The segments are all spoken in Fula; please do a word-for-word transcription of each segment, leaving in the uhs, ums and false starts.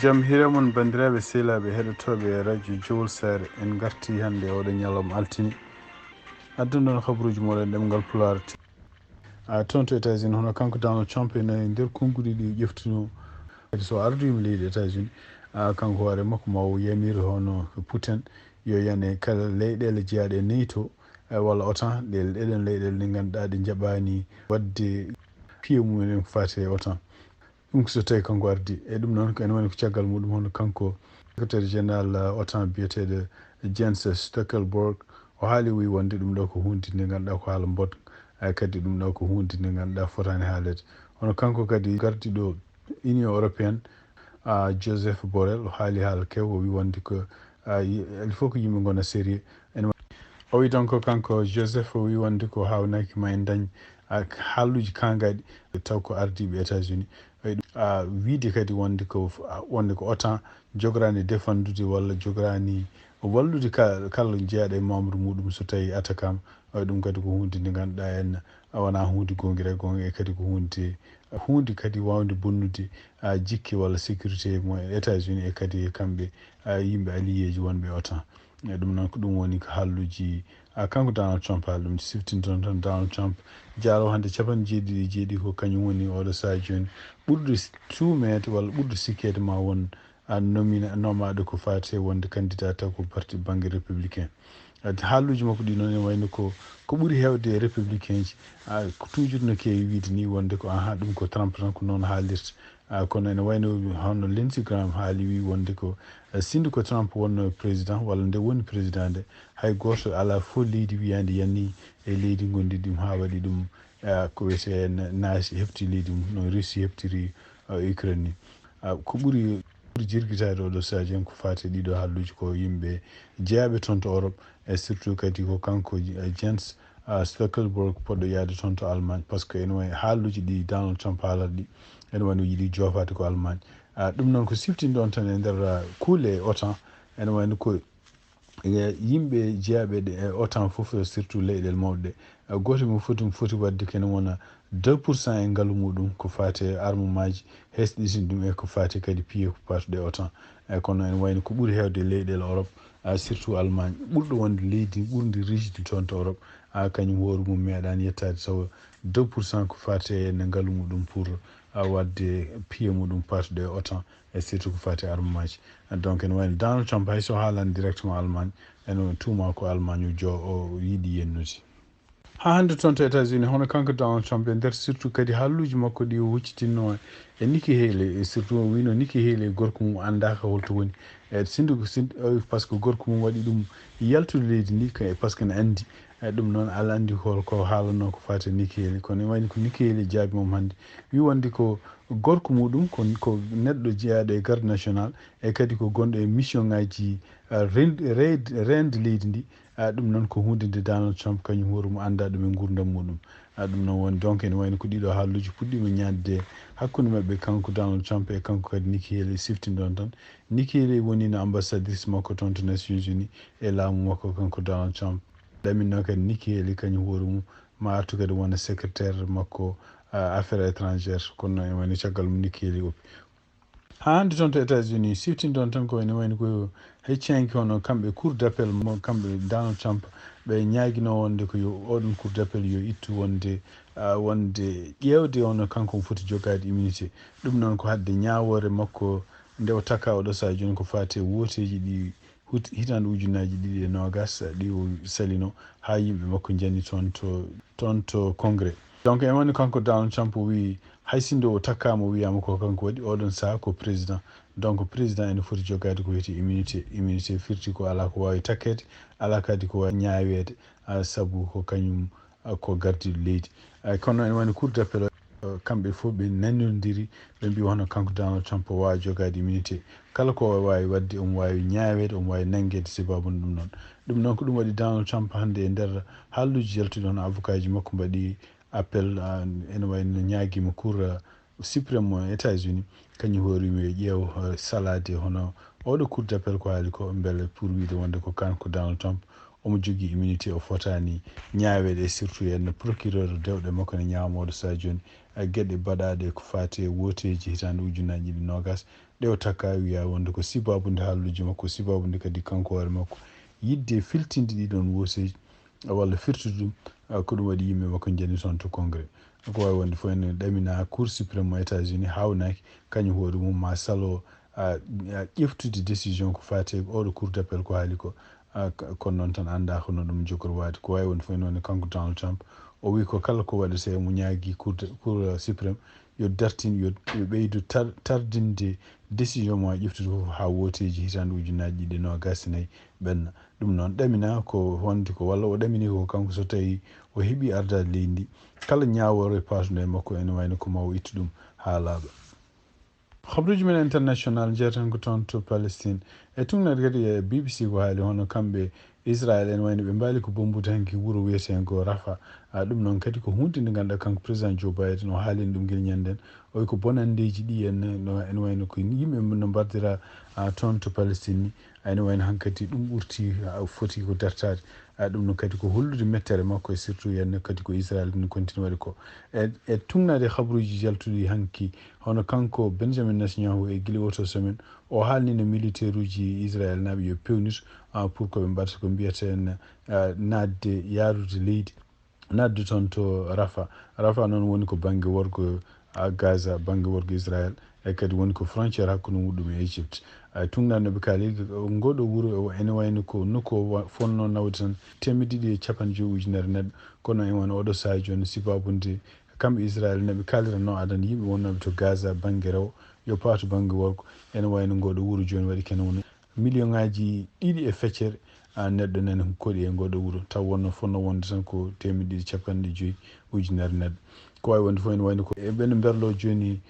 Jam hiire mon, banndiraaɓe sehilaaɓe heɗotooɓe radio Jowol Saare. En ngartii hannde e oɗo ñalawma altine, addunoon habaruuji moɗon ɗemngal Pulaar. A toon to États-Unis, hono kanko Donald Trump ene e nder konnguɗi ɗi ƴeftuno. Kadi so ardiima leydi États-Unis, a, kanko hoore makko ma o yamiri hono Putin yo yane kala leyɗeele jeyaaɗe e NATO, e walla OTAN, ɗe, ɗeɗen leyɗeele ɗe ngannduɗaa ɗe njaɓaani waɗde piye mumen en ko faati e OTAN. Ɗum ko so tawi kanko ardi. E ɗum noon ko ene woni ko caggal muɗum hono kanko secrétaire général, uh, OTAN biyeteeɗo Jens Stoltenberg, o haali, o wi wonde ɗum ɗo ko huunde nde ngannduɗaa ko haala mbot, ay kadi ɗum ɗo ko huunde nde ngannduɗaa fotaani haalede. Hono kanko kadi gardiɗo Union Européenne, uh, Joseph Borrell, o haali haala kew, o wi wonde ko, uh, il faut ko yimɓe ngona sérieux. Ene wa-, o wi donc kanko Joseph, o wi wonde ko haawnaaki ma en dañ, a, haalluuji kaangaɗi taw ko ardiiɓe États-Unis. Ɓay ɗum, a, wiide kadi wonde ko, a, wonde ko OTAN jogoraani defandude walla jogoraani wallude ka-, kala jeyaaɗo e membre muɗum so tawi attaque am. Ɓay ɗum kadi ko huunde nde ngannduɗaa en, a, wonaa huunde goongira goonga, e kadi ko huunde, huunde kadi waawde bonnude, a, jikke walla sécurité mo États-Unis e kadi e kamɓe, a, yimɓe alliés ji wonɓe e OTAN. E ɗum noon ko ɗum woni ko haalluuji, a, kanko Donald Trump haali ɗum. Siftinton tan Donald Trump jaaro hannde capanɗe jeeɗiɗi e jeeɗiɗi ko kañum woni oɗo sahaa jooni ɓurɗo s-, tuumeede walla ɓurɗo sikkeede ma won, a, nomina-, nomaaɗo ko faati e wonde candidat taw ko parti bannge républicain. A, haalluuji makko ɗi noon ene wayno ko, ko ɓuri heewde e républicain ji, a, ko toujours no keewi wiide ni wonde ko, aha, ɗum ko Trump tan ko noon haalirta. A, kono ene wayno hono Lindsey Graham haali, wi wonde ko, a, sinno ko Trump wonno président walla nde woni président nde, hay gooto alaa fof leydi wiyaandi yanni e leydi ngonndi ɗum haa waɗi ɗum, a, ko wiyetee na-, naasi hefti leydi mum no Russie heftiri, a, Ukraine ni. A, ko ɓuri, ɓuri jirgitaade oɗo sahaa jooni ko faati e ɗiɗo haalluuji ko yimɓe jeyaaɓe toon to Europe, e surtout kadi ko kanko, a, Jens, a, Stoltenberg poɗɗo yaade toon to Allemagne, par ce que ene wayi haalluuji ɗi Donald Trump haalata ɗi, ene wayno yiɗi joofaade ko Allemagne. A, ɗum noon ko siftinde on tan e nder, a, kuule OTAN, ene wayno ko, e, yimɓe jeyaaɓe ɗe e OTAN fof, surtout leyɗeele mawɗe ɗe, a, gooto mo foti, mo foti waɗde ko ene wona deux pour cent e ngalu muɗum ko faati e armement ji, hesɗitin ɗum e ko faati kadi piye ko paatuɗe OTAN. E, kono ene wayno ko ɓuri heewde e leyɗeele Europe, a, surtout Allemagne, ɓurɗo wonde leydi ɓurndi riche-de toon to Europe, a, kañum hoore mum meeɗaani yettaade tawa deux pour cent ko faati e ngalu muɗum pour, a, waɗde piye muɗum paatuɗe OTAN, e surtout ko faati e armement ji. Donc ene wayno Donald Trump hay so haalani directement Allemagne, ene tuuma ko Allemagne o jo-, o yiɗi yennude. Haa hannde toon to États-Unis, hono kanko Donald Trump e nder surtout kadi haalluuji makko ɗi o huccitinno e Nikki Haley, e surtout o wino Nikki Haley gorko mum anndaaka holto woni. E sinndo ko sin-, o wi par ce que gorko mum waɗi ɗum yaltude leydi ndi, ko e par ce que ne anndi. E ɗum noon, Alla anndi ko, ko haalanno ko faati e Nikki Haley. Kono ene wayno ko Nikki Haley jaabi mum hannde. Wi wonde ko gorko muɗum, ko, ko neɗɗo jeyaaɗo e garde national, e kadi ko gonɗo e mission ngaji, a, rend-, reyd-, reende leydi ndi. A, ɗum noon ko huunde nde Donald Trump kañum hoore mum anndaa ɗum e nguurndam muɗum. A, ɗum noon woni, donc, ene wayno ko ɗiɗo haalluuji puɗɗiima ñaande hakkunde maɓɓe, kanko Donald Trump e kanko kadi Nikki Haley siftinɗon tan. Nikki Haley wonino ambassadrice makko toon to Nations Unies e laamu makko kanko Donald Trump. Ɗaminno kadi Nikki Haley kañum hoore mum ma artu kadi wona secrétaire makko, a, affaires étrangères, kono noon ene wayno caggal mum Nikki Haley oppi. Haa hannde toon to États-Unis, siftinɗon tan ko ene wayno ko heccanki hono kamɓe Cour d'appel mo kamɓe Donald Trump ɓe ñaagino wonde ko yo oɗon Cour d'appel yo ittu wonde, a, wonde ƴeewde hono kanko omo foti jogaade immunité. Ɗum noon ko haɗde ñaawoore makko nde o takka oɗo sahaa jooni ko faati e wooteeji ɗi hut-, hitaande ujunnaaji ɗiɗi e noogas ɗi o salino haa yimɓe makko njani toon to, toon to Congrès. Donc, ene woni kanko Donald Trump o wi hay sinno o takkaama, o wiyaama ko kanko waɗi, oɗon sahaa ko président. Donc, président ene foti jogaade ko wiyetee immunité. Immunité firti ko alaa ko waawi takkeede, alaa kadi ko waawi ñaaweede, a, sabu ko kañum, a, ko gardiiɗo leydi. A, kono ene woni Cour d'appel o, kamɓe fof ɓe nanondiri, ɓe mbi hono kanko Donald Trump o waawa jogaade immunité. Kala ko o waawi waɗde, omo waawi ñaaweede, omo waawi nanngeede sababu ɗum noon. Ɗum noon ko ɗum waɗi Donald Trump hannde e nder haalluuji jaltuɗi hono avocat ji makko mbaɗi appel, a, ene wayno ñaagiima Cour, a, suprême mo États-Unis, kañum hoore mum yo ƴeew, a, salaade hono oɗo Cour d'appel ko haali ko, mbele pour wiide wonde ko kanko Donald Trump omo jogii immunité, o fotaani ñaaweede, e surtout en procureur dewɗe makko ne ñaama oɗo sahaa jooni, a, geɗe baɗaaɗe ko faati e wooteeji hitaande ujunnaaji ɗiɗi noogas, ɗe o takka wiya wonde ko sibaabu nde haalluuji makko, sibaabu nde kadi kanko hoore makko yiɗde filtinde ɗiɗon wooseeji walla firtude ɗum, ah, ko ɗum waɗi yimɓe makko njani toon to Congrès. Ko waawi wonde fof ene ɗamina Cour suprême mo États-Unis haawnaaki, kañum hoore mum ma salo, ah, ah, ƴeftude décision ko faati e oɗo Cour d'appel ko haali ko. Ah, k-, kono noon tan anndaa ko no ɗum jogori waade. Ko waawi wonde fof ene wonde kanko Donald Trump, o wi ko kala ko waɗetee mo ñaagi Cour de, Cour suprême yo dartin, yo, yo ɓeydu tar-, tardinde décision mo ƴeftude fof haa wooteeji hitaande ujunnaaji ɗiɗi e noogaas e nayi ɓenna. Ɗum noon ɗamina ko wonde ko, walla o ɗamini ko kanko so tawi o heɓi ardaade leydi ndi, kala ñaawoore paatuɗo e makko ene wayno ko ma o ittu ɗum haa laaɓa. Habruuji men international jeeyaten ko toon to Palestine. E tuŋnaade kadi e B B C ko haali hono kamɓe Israel ene wayno ɓe mbaali ko bombugol hanki wuro wiyeteengo Rafa. Ah, ɗum noon kadi ko huunde nde ngannduɗaa kanko président Joe Biden o haalino ɗum gila ñannden. O wi ko bonanndeeji ɗi en no, ene wayno ko yimɓe no mbardira, ah, toon to Palestine ni. Ene wayno hankadi ɗum ɓurti, ah, foti ko dartaade. Ah, ɗum noon kadi ko hollude mettere makko e surtout yen kadi ko Israel no continue waɗi ko. E, e tuŋnaade habruuji jaltuɗi hanki, hono kanko Benjamin Netanyahu e gila oto semaine, o haalnino militaire uji Israel naaɓe yo pewnit, ah, pour ko ɓe mbaɗata ko mbiyeten, ah, naatde yaarude leydi, naatde toon to Rafa. Rafa noon woni ko bannge worgo, ah, Gaza, bannge worgo Israel, e kadi woni ko frontière hakkunde muɗum e Égypte. Ah, tuŋnaade no ɓe kaali, ngoɗo wuro o ene wayno ko nokku o wa-, fonnoo nawde tan teemedde ɗiɗi e capanɗe joyi ujunere neɗɗo, kono en wano oɗo sahaa jooni sibaabu nde kamɓe Israel no ɓe kaalirano adan yimɓe wonnooɓe to Gaza bannge rewo yo paatu bannge worgo, ene wayno ngoɗo wuro jooni waɗi kene woni million ŋaaji ɗiɗi e feccere, ah, neɗɗo nani koɗi e ngoɗo wuro. Taw wonno fonnoo wonde tan ko teemedde ɗiɗi capanɗe joyi ujunere neɗɗo. Ko waawi wonde fof ene wayno ko e ɓen mberlo jooni,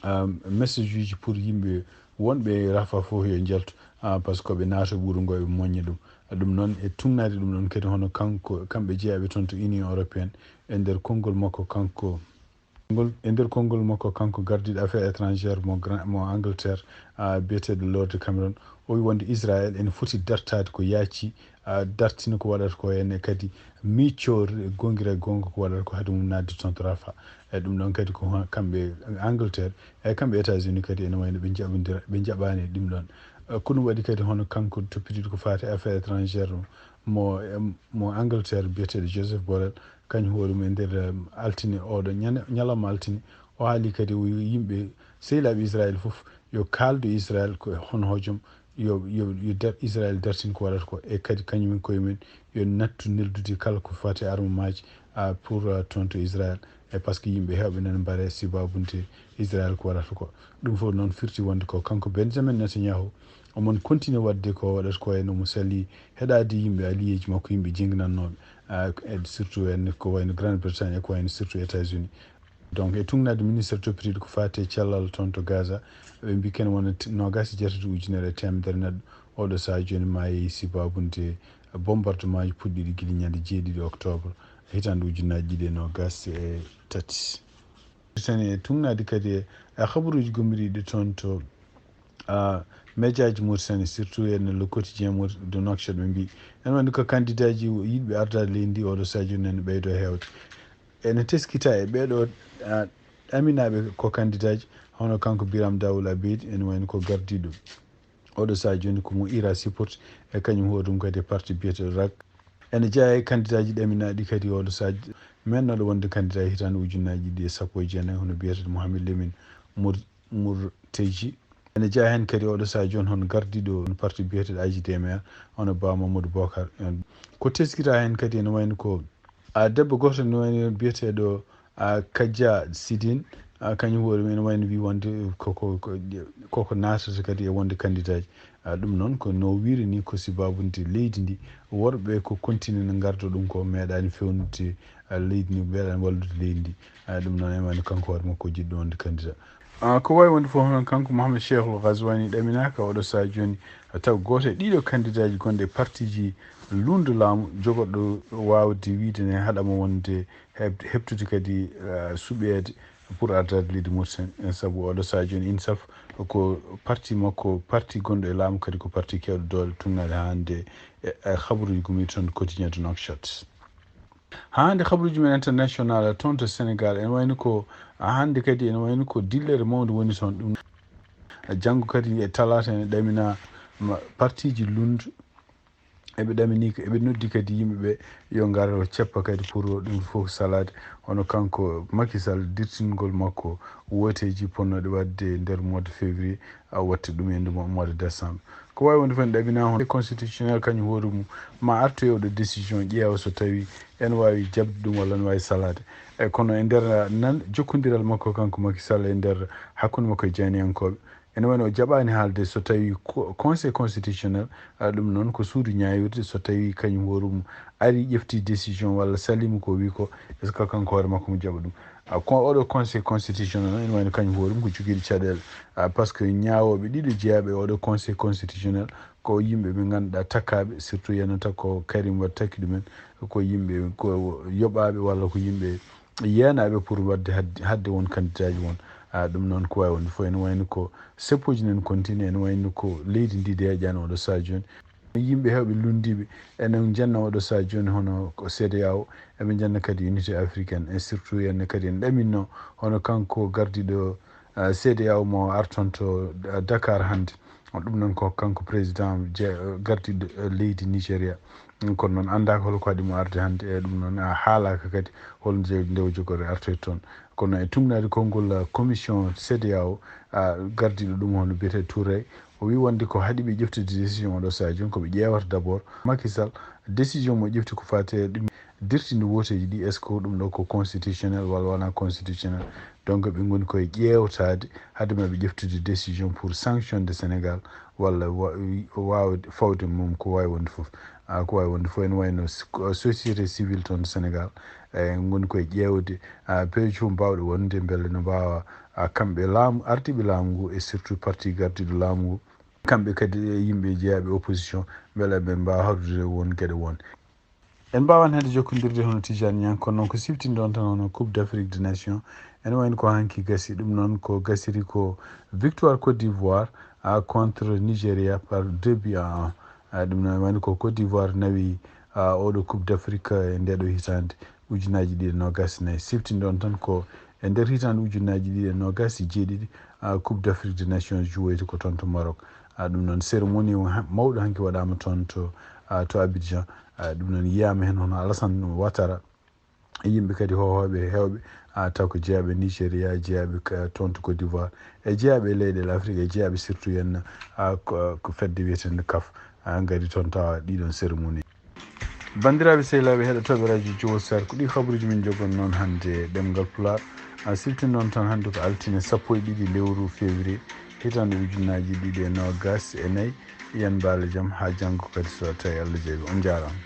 ah, message uji pour yimɓe wonɓe Rafa fof yo njaltu, ah, par ce que ɓe naata wuro ngo ɓe moñña ɗum. Ɗum noon e tuŋnaade ɗum ɗon kadi hono kanko, kamɓe jeyaɓe toon to Union Européenne e nder konngol makko kanko Ngol, e nder konngol makko, kanko gardiiɗo affaires étrangères mo Gran-, mo Angleterre, ah, biyeteeɗo Lord Cameron, o wi wonde Israel ene foti dartaade ko yaaci, ah, dartina ko waɗata ko, ene kadi miicoore e goongira e goonga ko waɗata ko hade mum naatde toon to Rafa. E ɗum ɗon kadi ko ha-, kamɓe Angleterre, e kamɓe États-Unis kadi ene wayno ɓe njaɓondira, ɓe njaɓaani e ɗum ɗon. Eh, ko ɗum waɗi kadi hono kanko toppitiiɗo ko faati e affaires étrangères mo, em, mo Angleterre biyeteeɗo Joseph Borrell, kañum hoore mum e nder, em, altine oɗo, ñande, ñalawma altine, o haali kadi o wi yimɓe sehilaaɓe Israel fof yo kaaldu Israel ko hono hojom, yo, yo, yo dar-, Israel dartin ko waɗata ko, e kadi kañum en koye mum yo nattu neldude kala ko fati armemaaji, ah, pour, ah, toon to Israel, e par ce que yimɓe heewɓe nana mbare sibaabu nde Israel ko waɗata ko. Ɗum fof noon firti wonde ko kanko Benjamin Netanyahu, omon continue waɗde ko waɗata ko, en omo sali heɗaade yimɓe alliéji makko, yimɓe jinginannooɓe, ah, e surtout en ko wayno Grande Bretagne e ko wayno surtout États-Unis. Donc, e tuŋnaade ministre toppitiiɗo ko faati e cellal toon to Gaza, ɓe mbi kene wona t-, noogaas e jeetati ujunere e teemedere neɗɗo oɗo sahaa jooni maayi sibaabu nde bombardement ji puɗɗiiɗi gila ñande jeeɗiɗi octobre hitaande ujunnaaji ɗiɗi e noogaas e tati. Tani e tuŋnaade kadi e, e habaruuji gomɗiiɗi toon to, ah, médiaji Mauritanie, surtout en Le Quotidien Maur-, de Nouakchott, ɓe mbi en woni ko candidatji yiɗɓe ardaade leydi ndi oɗo sahaa jooni nani ɓeydo heewde. Ene teskita e ɓeeɗo, ah, ɗaminaaɓe ko candidatji, hono kanko Biram Dawul Abedi, ene wayno ko gardiiɗo oɗo sahaa jooni ko mo Ira Support, e kañum hoore mum kadi e parti biyeteeɗo rak. Ene jeyaa e candidatji ɗaminaaɗi kadi oɗo sahaa, mennooɗo wonde candidat hitaande ujunnaaji ɗiɗi e sappo e jeenayi, hono biyeteeɗo Mohamed Lamine Mour-, Mourteji. Ene jeyaa heen kadi oɗo sahaa jooni hono gardiiɗo parti biyeteeɗo A J D M R, hono Ba Mamadou Bokar. Ko teskita heen kadi ene wayno ko, ah, debbo gooto ene wayno biyeteeɗo, ah, Kadja Sidine, ah, kañum hoore mum ene wayno wi wonde koko, ko, koko naatata kadi e wonde candidatji. Ah, ɗum noon ko no wiiri ni ko sibaabu nde leydi ndi worɓe ko continue no ngarda ɗum ko meeɗaani fewnude, ah, leydi ndi, meeɗaani wallude leydi ndi. Ah, ɗum noon ene wayno kanko hoore makko jiɗɗo wonde candidat. Ah, ko waawi wonde fof noon kanko Mohamed Cheikhul Ghazouani ɗaminaaka oɗo sahaa jooni, taw gooto e ɗiɗo candidatji gonɗi e partiji luulndo laamu jogorɗo waawde wiide ne haɗa mo wonde heb-, heɓtude kadi, ah, suɓeede pour ardaade leydi Mauritanie. Sabu oɗo sahaa jooni INSAF ko parti makko, parti gonɗo e laamu kadi ko parti keewɗo doole tuŋnaade haa hannde e, e habaruuji gomɗiiɗi toon Quotidien de Nouakchott. Haa hannde habaruuji men international toon to Sénégal, ene wayno ko, haa hannde kadi ene wayno ko dillere mawnde woni toon. Ɗum, Janngo kadi e talaata ene ɗamina partiji Lund. Eɓe ɗamini, eɓe noddi kadi yimɓe ɓe yo ngar o ceppa kadi pour ɗum fof salaade. Hono kanko Macky Sall, dirtingol makko wooteeji ponnoɗe waɗde nder mois de février, a watta ɗum e ndu mois de décembre. Ko waawi wonde fof ene ɗamina hono constitutionnel kañum hoore mum ma artu e oɗo décision ƴeewa so tawi ene waawi jaɓde ɗum walla ene waawi salaade. E kono e nder nan jokkondiral makko kanko Macky Sall e nder hakkunde makko e jayniyankooɓe, ene wayno o jaɓaani haalde so tawi conseil constitutionnel, ɗum noon ko suudu ñaawirde, so tawi kañum hoore mum ari ƴefti décision walla saliima ko wi ko, est ce que kanko hoore makko mo jaɓa ɗum? Ko oɗo conseil constitutionnel noon ene wayno kañum hoore mum ko jogiiɗo caɗeele, par ce que ñaawooɓe ɗiɗo jeyaaɓe e oɗo conseil constitutionnel ko yimɓe ɓe ngannduɗaa takkaaɓe, surtout yenata ko Karim Wade takki ɗumen, ko yimɓe ko yoɓaaɓe walla ko yimɓe yeenaaɓe pour waɗde hadde won kandidaaji won. Ɗum noon ko waawi wonde fof ene wayno ko seppooji nan continue, ene wayno ko leydi ndi deeƴaani oɗo sahaa jooni. Yimɓe heewɓe lunndiiɓe ene njenna oɗo sahaa jooni hono ko C D A O, eɓe njenna kadi unité africaine e surtout ene kadi en ɗaminno hono kanko gardiiɗo C D A O mo artonto Dakar hannde. Ɗum noon ko kanko président gardiiɗo leydi Nigeria. Kono noon anndaaka hol ko waɗi mo arde hannde, e ɗum noon a haalaaka kadi hol nde o jogori artoyde toon. Kono e tuugnaade konngol commission C D A O, gardiiɗo ɗum hono biyetee Touré, o wi wonde ko haɗi ɓe ƴeftude décision oɗo sahaa jooni ko ɓe ƴeewata d' abord Macky Sall, décision mo ƴefti ko faati e ɗum dirtinde wooteeji ɗi, est ce que ɗum ɗo ko constitutionnel walla wonaa constitutionnel? Donc ɓe ngoni koye ƴeewtaade haade maɓɓe ƴeftude décision pour sanction de Sénégal walla waawde fawde mum ko waawi wonde fof. Ko waawi wonde fof ene wayno société civile toon Sénégal e ngoni koye ƴeewde peeje fof mbaawɗe wonde mbele no mbaawa kamɓe laamu ardiiɓe laamu ngu e surtout parti gardiiɗo laamu ngu, kamɓe kadi e yimɓe jeyaaɓe opposition mbele ɓe mbaawa hawrude won geɗe won. En mbaawan hannde jokkondirde hono Tijani Niang, kono noon ko siftinɗon tan hono Coupe d'Afrique des Nations, ene wayno ko hanki gasi. Ɗum noon ko gasiri ko victoire Côte d'Ivoire contre Nigeria par deux buts à un. Ɗum noon wayno ko Côte d'Ivoire nawi oɗo Coupe d'Afrique e ndeɗo hitande ujunnaji ɗiɗi e nogas e nayi. Siftinɗon tan ko e nder hitande ujunnaji ɗiɗi e nogas e jeeɗiɗi Coupe d'Afrique des Nations jouwoyte ko toon to Maroc. Ɗum noon cérémonie mawɗo hanki waɗama toon to to Abidjan. Ɗum noon yiyama hen hono Alassane Ouattara e yimɓe kadi hohoɓe hewɓe taw ko jeeyaɓe Nigeria, jeeyaɓe toon to Côte d'Ivoire e jeeyaɓe e leyɗele Afrique e jeeyaɓe surtout henna ko fedde wiyetende CAF. Ngari toon tawa ɗiɗon cérémonie. Banndiraaɓe sehilaaɓe heɗotooɓe radio Jowo Sar, ko ɗi kabaruuji min njogon noon hannde ɗemngal Pulaar. A sifti noon tan hannde ko altine sappo e ɗiɗi lewru février hitande ujunnaaji ɗiɗi e noogas e nayi. Yen mbaale jam haa janngo kadi so tawi Allah jaɓi. On njaaraama.